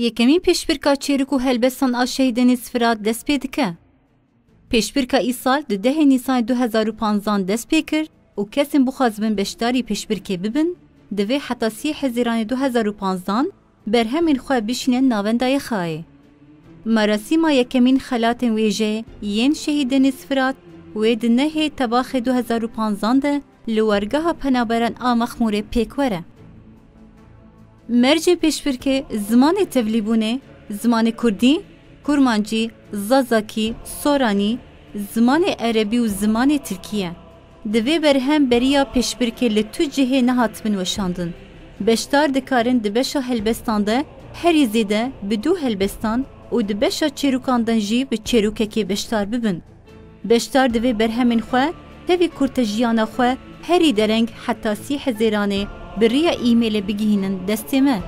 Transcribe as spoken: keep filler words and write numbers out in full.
Yekemîn pêşbirka çêrok û helbestan a Şehîd Denîz Firat dest pê dike. Pêşbirka îsal di dehê Nîsanê du hezar û panzdan dest pê kir û kesên bixwazibin beşdarî pêşbirkê bibin, divê heta sî Hezîranê du hezar û panzdan berhemên xwe bişînin navenda Yexayê. Merasîma yekemîn xelatên wêjeyê yên Şehîd Denîz Firat wê di nehê Tebaxê du hezar û panzdan de li wergeha penaberan a Mexmûrê pêk were. Mercên pêşbirkê zimanê tevlîbûnê, zimanê kurdî, kurmancî, zazakî, soranî, zimanê erebî û zimanê tirkî ye. Divê berhem beriya pêşbirkê li tu cihê nehatibin weşandin. Beşdar dikarin di beşa helbestan de herî zêde bi du helbestan û di beşa çêrokan de jî bi çêrokekê beşdar bibin. Beşdar divê berhemên xwe tevî kurtejiyana xwe herî dereng heta sî Hezêranê bi riya e-mailê bigihînin destê me.